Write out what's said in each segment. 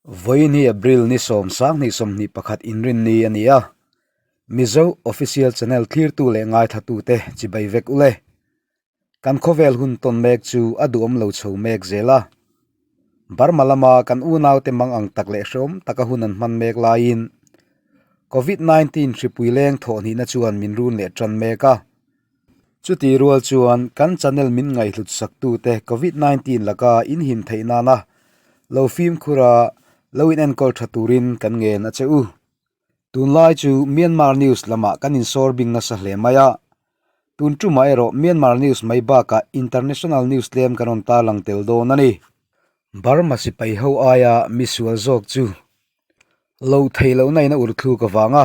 Vawiin hi April ni 10, 2021 inrinni a ni a, Mizo Official Channel thlirtu leh ngaithlatute chibai vek ule. Kan khawvel hun tawn mek chu a duhawm lo chho mek zel a. Burma lama kan unaute mang ang tak leh hrehawm taka hun an hman mek laiin Covid 19 hripui leng thawhhnihna chuan min run leh tan mek a. Chuti rual chuan kan channel min ngaihhlut saktute Covid 19 laka inhim theih nana lo fimkhur a, lo inenkawl tha turin kan ngen a che u. Tunlai chu Myanmar News lamah kan insawr bing nasa hle mai a. Tun tumah erawh Myanmar News mai bakah International News tlem kan rawn tarlang tel dawn a ni. Burma sipai ho aia misual zawk chu lo thei lohna in a ur thluk avanga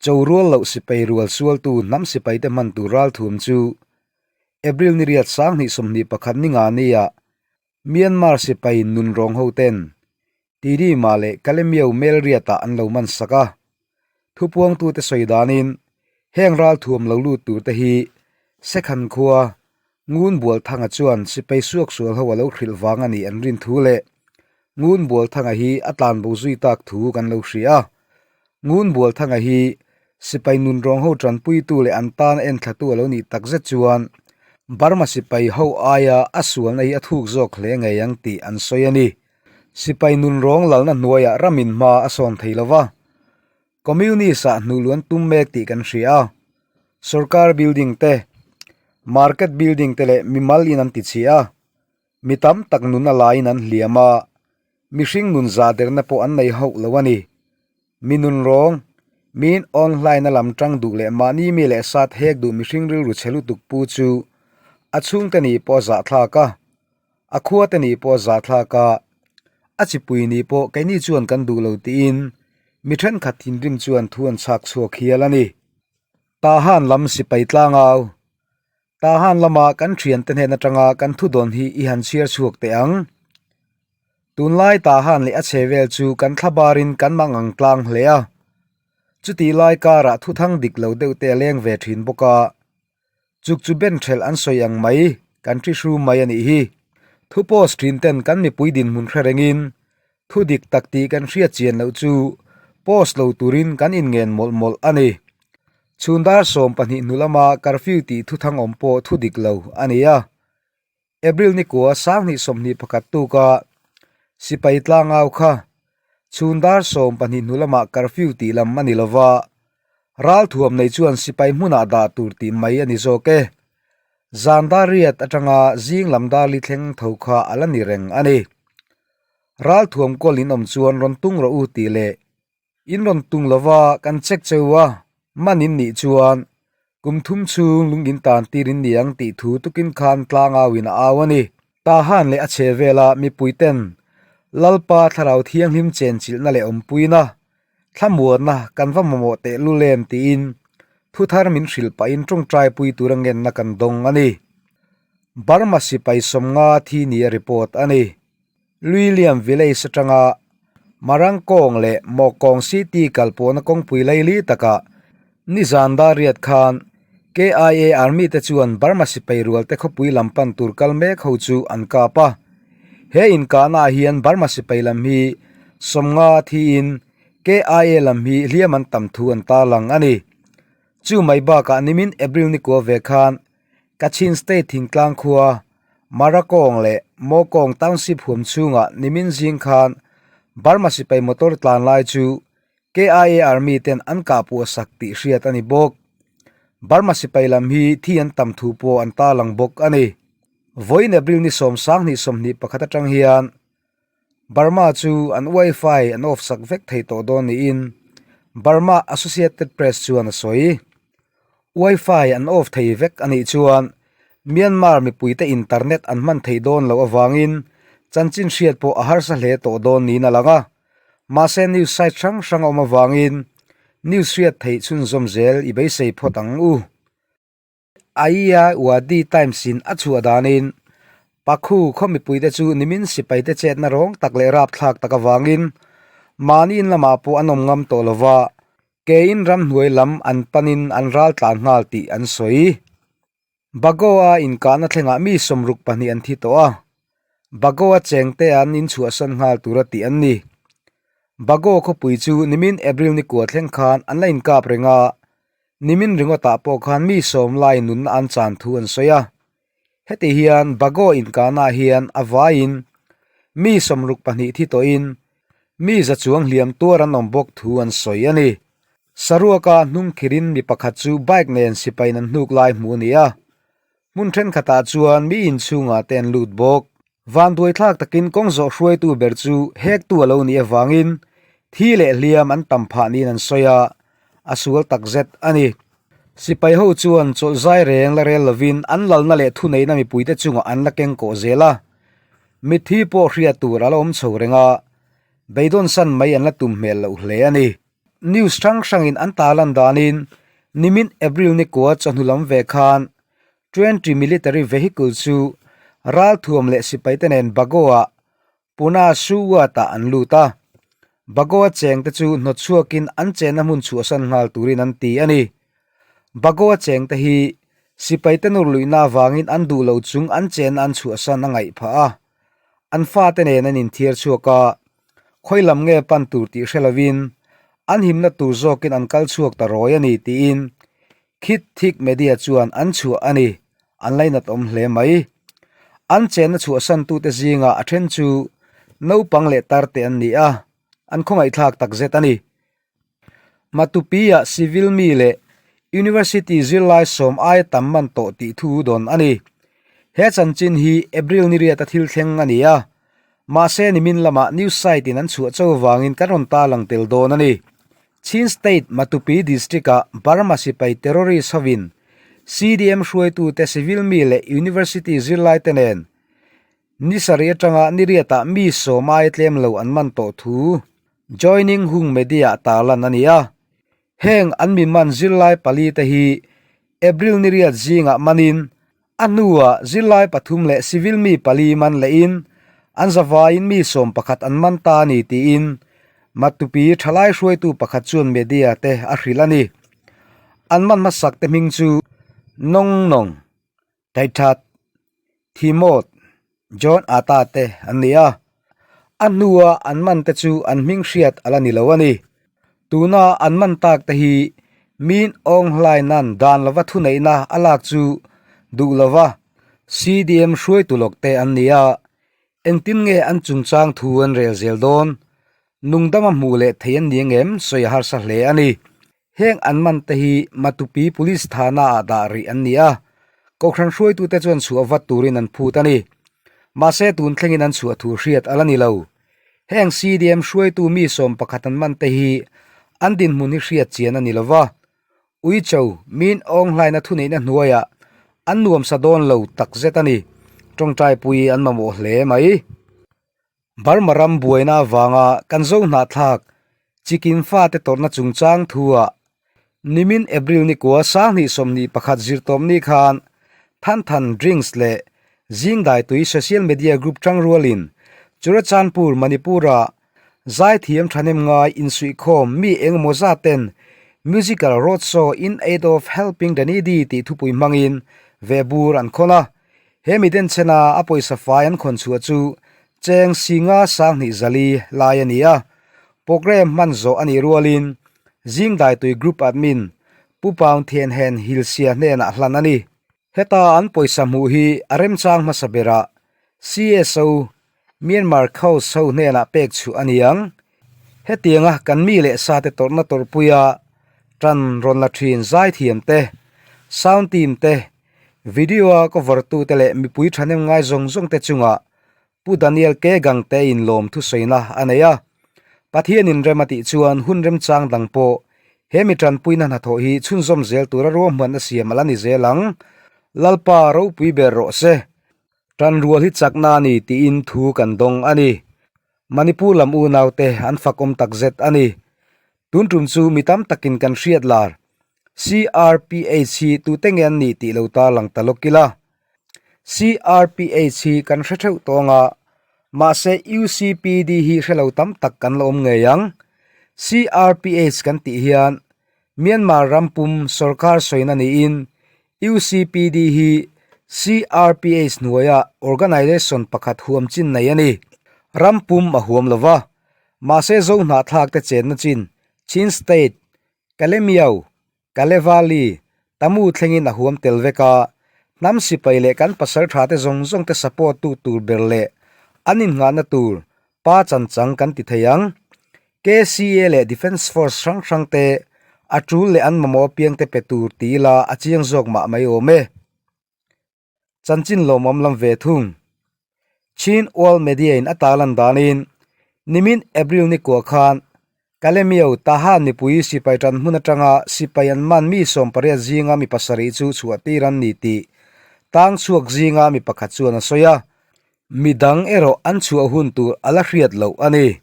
cho rual loh sipai rual sualtu hnam sipaite hman tur ralthum chu April ni riat 2021 ni nga nia Myanmar sipai nunrawng ho ten Tidima leh Kalemyo Melriat-ah an lo man sak a. Thupuangtute sawi danin heng ralthuam lo lut turte hi Sekhan khua Ngun Bualthanga chuan sipai suaksual ho a lo hrilh vang a nih an rin thu leh Ngun Bualthanga hi a tlanbo zui tak thu kan lo hria a. Ngun Bualthanga hi sipai nunrawng ho tanpuitu leh an tan a enthlatu a lo nih takzet chuan Burma sipai ho aia a sualna hi a thuk zawk hle ngei ang tih an sawi a ni. Sipai nunrawng lalna hnuaiah ramin hma a sawn thei lo va, Communist-ah hnuhluan tum mek tih kan hria a. Sorkar building te, market building te leh mimal in an ti chhia a, mi tam tak nun a laiin an hliam a, mihring nun zah derna pawh an nei hauh lo a ni. Mi nunrawng, miin online a lam tang duh leh mahni mi leh sat hek duh mihring rilru chhe lutuk pu chu a chhungte nih pawh a zahthlak a. A khua te nih pawh a zahthlak a, a chipui nih pawh keini chuan kan duh lo tiin mi thenkhat thinrim chuan thu an chhak chhuak hial a ni. Tahan lam sipai tlangau, Tahan lama kan thiante hnen atanga kan thu dawn hi i han chhiar chhuak teh ang. Tunlai Tahan leh a chhe vel chu kan thlabarin kan mangang tlang hle a, chutih lai karah thuthang dik lo deuh te a leng ve thin bawk a, Chuk chu ben thelh an sawi ang mai, kan thi hru mai a nih hi. Thu post thin ten kan mipui dinhmun hre rengin thu dik tak tih kan hriat chian loh chu post lo turin kan inngen mawlh mawlh a ni. Chhun dar 12 hnu lama curfew tih thuthang awm pawh thu dik lo a ni a. April ni kua 2021 tuka sipai tlangau kha chhun dar 12 hnu lamah curfew tih lam a ni lova, ralthuam nei chuan sipai hmunah dah tur tih mai a ni zawk e. Zan dar riat atanga zing lam dar li thleng tho kha a la ni reng a ni. Ralthuam kawl in awm chuan rawn tung rawh u tih leh In rawn tung lova kan check cheu a, man in nih chuan kum thum chhung lung in tan tir in ni ang tih thu tukin khan tlangau in a au a ni. Tahan leh a chhe vela mipui ten Lalpa Thlarau Thianghlim chenchilhna leh awmpuina, thlamuanna kan va mamawh teh lul em tiin thu thar min hrilh pahin tawngtai pui tura ngenna kan dawng a ni. Burma sipai 50 thi ni a report a ni. Luiliam Village atanga Marangkawng leh Mawkawng City kalpawhna kawngpui laili takah nizan dar riat khan KIA Army te chuan Burma sipai rual te khawpui lam pan tur kal mek ho chu an kap a. He inkahna ah hian Burma sipai lam hi 50 thiin KIA lam hi hliam an tam thu an tarlang a ni. Chu mai bakah nimin April ni kua ve khan Kachin State thingtlang khua Marakawng leh Mawkawng Township huam chhungah nimin zing khan Burma sipai motor tlan lai chu KIA Army ten an kah puah sak tih hriat a ni bawk. Burma sipai lam hi thi an tam thu pawh an tarlang bawk a ni. Vawiin April ni 10, 2021 atang hian Burma chu an Wi-Fi an off sak vek thei tawh dawn niin Burma Associated Press chuan a sawi. Wi-Fi an off thei vek a nih chuan Myanmar mipuite internet an hman thei dawn loh avangin chanchin hriat pawh a harsa hle tawh dawn niin a lang a. Mahse news site hrang hrang a awm avangin news hriat theih chhunzawm zel i beisei phawt ang u. Aia Wadi Times in a chhuah danin Pakhu khaw mipuite chu nimin sipaite chetna rawng tak leh rapthlak tak avangin mahni in lamah pawh an awm ngam tawh lova, kein ramhnuai lam an panin an ral tlan nghal tih an sawi. Bagoa inkahna thlengah mi 62 an thi tawh a, Bagoa chengte an inchhuahsan nghal tura tih an ni. Bago khawpui chu nimin April ni kua thleng khan an la inkap reng a, nimin ringawtah pawh khan mi sawm lai nunna an chan thu an sawi a. Heti hian Bago inkahnaah hian a vaiin mi 62 thi tawhin mi za chuang hliam tuar an awm bawk thu an sawi a ni. Saruaka hnung khirin mi pakhat chu bike nen sipaiin an hnuk lai hmuh a ni a, Hmun thenkhatah chuan mi inchhungah te an lut bawk. Vanduaithlak takin kawng zawh hruaitu ber chu hektu a lo nih avangin thi leh hliam an tam phah niin an sawi a, a sual takzet a ni. Sipai ho chuan chawlh zai reng la rel lovin an lalna leh thuneihna mipuite chungah an la keng kawh zel a. Mitthi pawh hriat tur a la awm chho reng a, beidawn san mai an la tum hmel loh hle a ni. News hrang hrangin an tarlan danin nimin April ni kua chawhnu lam ve khan 20 military vehicle chu ralthuam leh sipaite nen Bago-ah Puna Suwat-ah an lut a. Bago-a chengte chu hnawtchhuakin an chenna hmun chhuahsan nghal turin an ti a ni. Bago-a chengte hi sipaite nur luihna avangin an duh lo chung an chenna an chhuahsan a ngaih phah a. An fate nen an inthiar chhuak a, Khawi lam nge pan tur tih hre lovin an himna tur zawkin an kal chhuak ta rawi a ni tiin Khit Thik Media chuan an chhuah a ni, an lainat awm hle mai. An chenna chhuahsantute zingah a then chu naupang leh tarte an ni a, an khawngaihthlak takzet a ni. Matupi-ah civil mi leh University zirlai sawm aia tam man tawh tih thu dawn a ni. He chanchin hi April ni riata thil thleng a ni a, mahse nimin lamah news site in an chhuah cho vangin kan rawn tarlang tel dawn a ni. Chin State Matupi District-ah Burma sipai terrorist hovin CDM hruaitute civil mi leh University zirlaite nen Ni sarih atanga ni riatah mi sawm aia tlem lo an man tawh thu Joining Hung Media tarlan a ni a. Heng an mi man zirlai pali te hi April ni riat zingah manin a hnuah zirlai pathum leh civil mi pali man lehin an zavaiin mi 11 an man ta a ni tiin Matupi thalai hruaitu pakhat chuan media te a hrilh a ni. An man hmasak te hming chu Nong Nong. Taithat, Thimot, John Ata te an ni a, a hnua an man te chu an hming hriat a la ni lo a ni. Tuna an man tak te hi Min Aung Hlaing nan dan lova thuneihna a lak chu duh lova CDM hruaitu lawk te an ni a, engtin nge an chungchang thu an rel zel dawn? Nungdama hmuh leh thei an ni angem sawi a harsa hle a ni. Heng an man te hi Matupi Police thana ah dah rih an ni a, Kohhran hruaitute chuan chhuah vat turin an phut a ni. Mahse tun thlengin an chhuah thu hriat a la ni lo. Heng CDM hruaitu mi 11 an man te hi an dinhmun hi hriat chian a ni lo va, Uicho, Min Aung Hlaina thuneihna hnuaiah an nuamsa dawn lo takzet a ni. Tawngtaipui an mamawh hle mai. Burma ram buaina avanga kan zo hnahthlak chikin fate tawrhna chungchang thuah nimin April ni kua 2021 zirtawpni khan Than Than Drinks leh Zingdaitui Social Media Group tangrualin Churachandpur, Manipur-a zaithiam thahnem ngai insuihkhawm mi engemaw zaten Musical Roadshow in Aid of Helping the Needy tih thupui hmangin vehbur an khawn a. He mi denchhena a pawisa fai an khawn chhuah chu cheng singa 2004 lai a ni a, programme hman zawh a nih rualin Zingdaitui Group Admin Pu Paung Thianhen Hilsia hnenah hlan a ni. Heta an pawisa hmuh hi a remchang hmasa berah CSO Myanmar Coast ho hnenah pek chhuah a ni ang. Hetianga kan mi leh sate tawrhna tawrhpuia tan rawn la thin zaithiam te, sound team te, Video-a cover tute leh mipui thahnem ngai zawng zawng te chungah Pu Daniel K. Gangte in lawm thusawina a nei a. Pathianin rem a tih chuan hun remchang dang pawh he mi tanpuina hnathawh hi chhunzawm zel tura ruahmanna siam a la ni zel ang. Lalpa ropui ber rawh se. Tanrual hi chakna a ni tiin thu kan dawng a ni. Manipur lam unaute an fakawm takzet a ni. Tun tum chu mi tam takin kan hriat lar CRPH hi tute nge an nih tih lo tarlang ta lawk ila. CRPH hi kan hre theuh tawng a, mahse UCPD hi hre lo tam tak kan la awm ngei ang. CRPH kan tih hian Myanmar ram pum sorkar sawina niin UCPD hi CRPH hnuaia organisation pakhat huam chin nei a ni. Ram pum a huam lova. Mahse Zo hnahthlak te chenna chin Chin State, Kalemiao, Kalevali, Tamu thlengin a huam tel vek a, hnam sipai leh kan pasal tha te zawng zawng te support tu tur ber leh an innghahna tur pa chanchang kan ti thei ang. KCA leh Defence Force hrang hrang te a tul leh an mamawh apiang te pe tur ti ila a chiang zawk mah mai awm e. Chanchin lawmawm lam ve thung. Chin World Media in a tarlan danin nimin April ni kua khan Kalemio Tahan mipui sipai tan hmun atanga sipai an man mi 18 zinga mi pasarih chu chhuah tir an ni tih tang chhuak zinga mi pakhat chuan a sawi a, midang erawh an chhuah hun tur a la hriat loh a ni.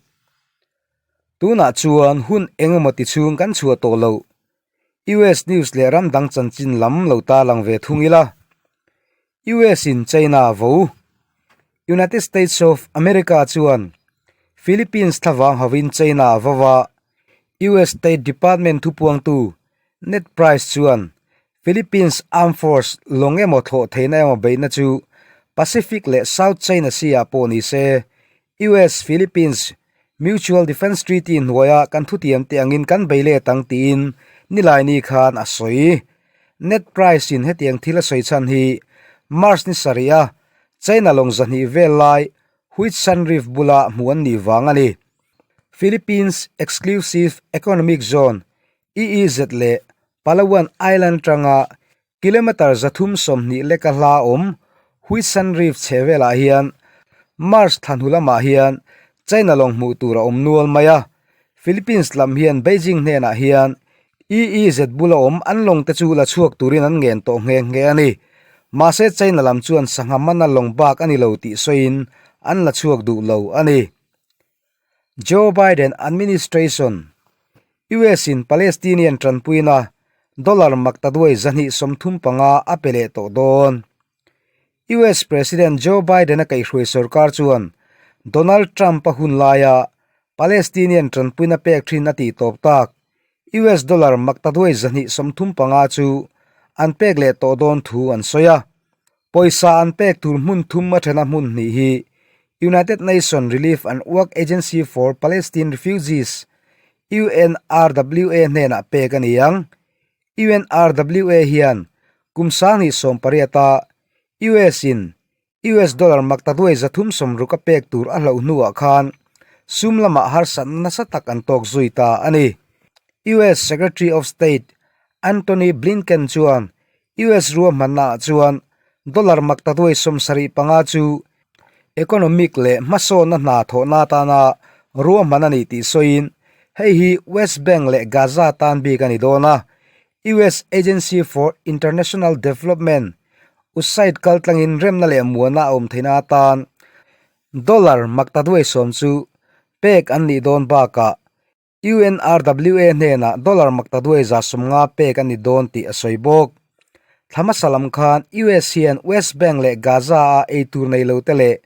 Tunah chuan hun engemaw ti chhung kan chhuah tawh loh US news leh ram dang chanchin lam lo tarlang ve thung ila. US in China vo. United States of America chuan Philippines thlavang hovin China a vo a, US State Department thupuangtu Ned Price chuan Philippines Armed Force lawng emaw thlawh theihna emaw beihna chu Pacific leh South China Sea ah pawh ni se US Philippines Mutual Defence Treaty hnuaia kan thutiam te angin kan bei let ang tiin Nilaini khan a sawi. Ned Price in hetiang thil a sawi chhan hi March ni sarih a China lawng 200 vel lai Whitsun Reef bula hmuh an nih vang a ni. Philippines Exclusive Economic Zone, EEZ, leh Palawan Island tanga Kilometre 320 leka hla awm Huisan Reef chhe velah hian March thla hnu lamah hian China lawng hmuh tur a awm nual mai a. Philippines lam hian Beijing hnenah hian EEZ bula awm an lawng te chu la chhuak turin an ngen tawh nghe nghe a ni. Mahse China lam chuan sangha mana lawng bak a ni lo tih sawiin an la chhuak duh lo a ni. Joe Biden administration, US in Palestinian tanpuina dollar maktaduai 235 a pe leh tawh dawn. US President Joe Biden a kaihhruai sorkar chuan Donald Trump a hun laia Palestinian tanpuina pek thin a tih tawp tak US dollar maktaduai 235 chu an pek leh tawh dawn thu an sawi a. Pawisa an pek tur hmun thum a thena hmun hnih hi United Nation Relief and Work Agency for Palestine Refugees, UNRWA, hnenah pek a ni ang. UNRWA hian kum 2018 a US in US dollar maktaduai 360 a pek tur a hlauh hnuah khan sum lamah harsatna nasa tak an tawk zui ta a ni. US Secretary of State Antony Blinken chuan US ruahmannaah chuan dollar maktaduai 75 chu economic leh hmasawnna hna thawhna atana ruahman a ni tih sawiin hei hi West Bank leh Gaza tan bik a ni dawn a, US Agency for International Development, USAID, kaltlangin remna leh muana a awm theihna atan dollar maktaduai 10 chu pek an nih dawn bakah UNRWA hnenah dollar maktaduai 150 pek a ni dawn tih a sawi bawk. Thla hmasa lam khan US hian West Bank leh Gaza-a ei tur nei lo te leh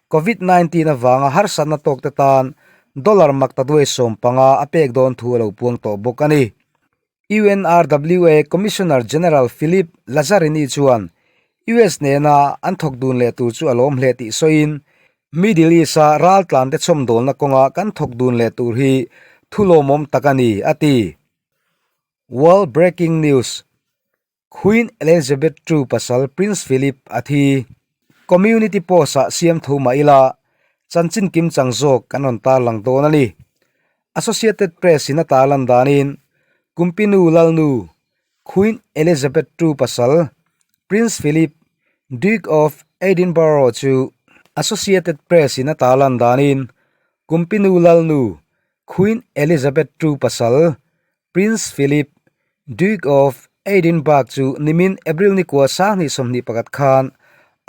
Covid 19 avanga harsatna tawk te tan dollar maktaduai 15 a pek dawn thu a lo puang tawh bawk a ni. UNRWA Commissioner General Philippe Lazzarini chuan US nena an thawk dun leh tur chu a lawm hle tih sawiin, Middle East-a raltlante chhawmdawlna kawnga kan thawk dun leh tur hi thu lawmawm tak a ni, a ti. World Breaking News, Queen Elizabeth ii pasal Prince Philip a thi. Community Post-ah siam tho mah ila, chanchin kimchang zawk kan rawn tarlang dawn a ni. Associated Press-in a tarlan danin, Kumpinu Lalnu, Queen Elizabeth ii pasal Prince Philip, Duke of Edinburgh chu Associated Press-in a tarlan danin, Kumpinu Lalnu, Queen Elizabeth ii pasal Prince Philip, Duke of Edinburgh chu nimin April ni kua 2021 khan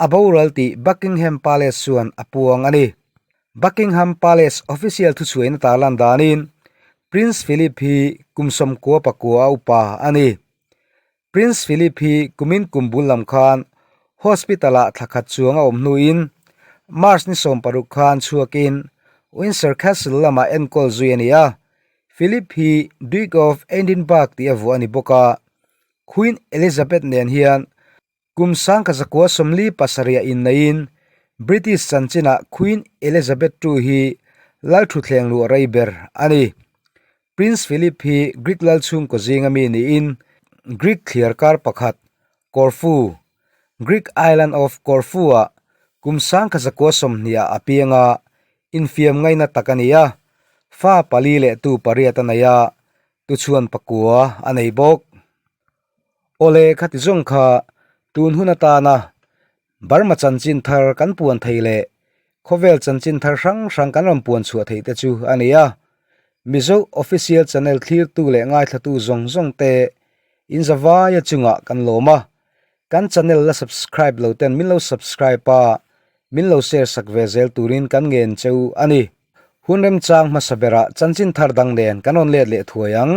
a boral tih Buckingham Palace chuan a puang a ni. Buckingham Palace official thuchhuaina tarlan danin Prince Philip hi kum 99 a upa a ni. Prince Philip hi kumin kum bul lam khan hospital-ah thla khat chuang a awm hnuin March ni 16 khan chhuakin Windsor Castle lamah enkawl zui a ni a. Philip hi Duke of Edinburgh tih a vuah a ni bawk a. Queen Elizabeth nen hian kum 1947 inneiin British chanchinah Queen Elizabeth ii hi Lalthutthleng luah rei ber a ni. Prince Philip hi Greek lal chhungkaw zinga mi niin Greek thliar kar pakhat Corfu, Greek island of Corfu-ah kum sangkha zakua sawmhniah a piang a, infiam ngaina tak a ni a, fa pali leh tu pariat a nei a, tuchhuan pakua a nei bawk. Awle khati zawng kha tun hun atana Burma chanchin thar kan puan thei leh khawvel chanchin thar hrang hrang kan rawn puan chhuah theih te chu a ni a. Mizo Official Channel thlirtu leh ngaithlatu zawng zawng te in zavaia chungah kan lawm a. Kan channel la subscribe lo ten min lo subscribe a, min lo share sak ve zel turin kan ngen cheu a ni. Hun remchang hmasa berah chanchin thar dang nen kan rawn let leh thuai ang.